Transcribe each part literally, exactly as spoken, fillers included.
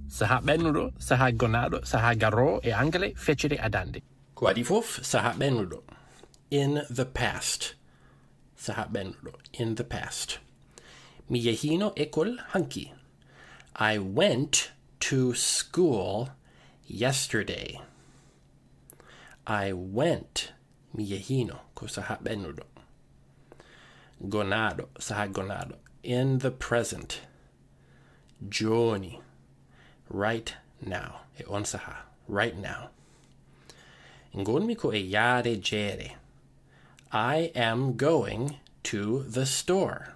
Saha ɓennuɗo, saha gonaɗo, saha garo e anglais, feccere adande. Ko waɗi fof, saha ɓennuɗo. In the past. Saha ɓennuɗo. In the past. Mi yehino école hanki. I went to school yesterday. I went. Mi yehino. Ko saha ɓennuɗo. Gonaɗo. Saha gonaɗo. In the present. Jooni. Right now. E on saha. Right now. Ngonmi ko e yaade jeere. I am going to the store.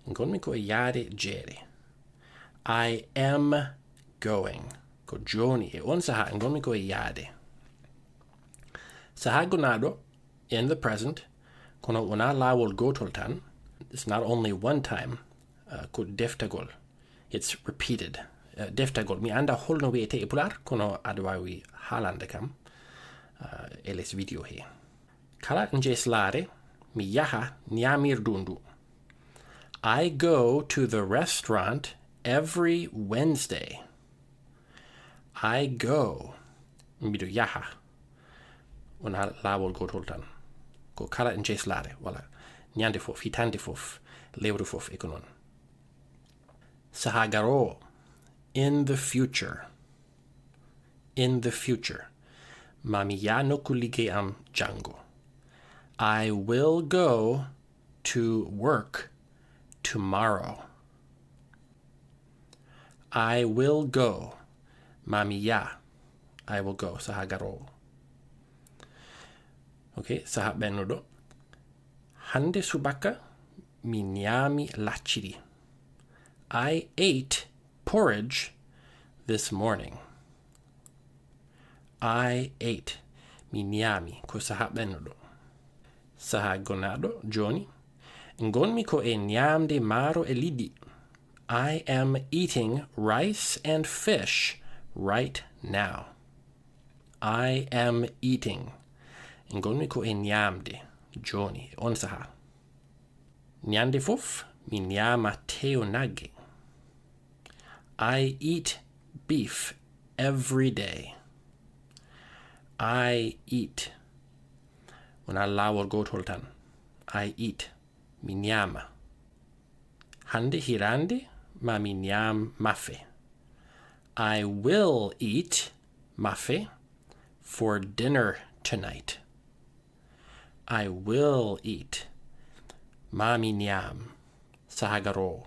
Ngonmi ko e yaade jeere. I am going. Ko jooni e on saha ngonmi ko e yaade. Saha gonaɗo, in the present, kono wona laawol gotol tan. It's not only one time. Uh, ko deftagol. It's repeated. Uh, deftagol. Mi anda holno wiyete e pular, kono aɗa wawi haalande kam, uh, e les video he. Kala njeslaare, mi yaha nyamirdu ndu. I go to the restaurant every Wednesday. I go. Mbiɗo yaha. Wona laawol gotol tan. Ko kala njeslaare, wala nyande fof, hitande fof, lewru fof, e ko non. Saha garowo. In the future. In the future. Ma mi ya nokku liggey am jango. I will go to work tomorrow. I will go. Ma mi ya. I will go. Saha garowo. Ok, saha ɓennuɗo. Hande subaka mi nyami lacciri. I ate porridge this morning. I ate. Mi nyami. Ko saha ɓennuɗo. Saha gonaɗo jooni. Ngonmi ko e nyamde maaro e liɗɗi. I am eating rice and fish right now. I am eating. Ngonmi ko e nyamde jooni, on saha. Nyande fof, mi nyama tew nagge. I eat beef every day. I eat. Wona laawol gotol tan. I eat. Mi nyama. Hande hirande ma mi nyam mafe. I will eat mafe for dinner tonight. I will eat. Ma mi nyam. Saha garowo.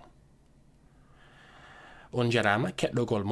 On jarama keɗɗogol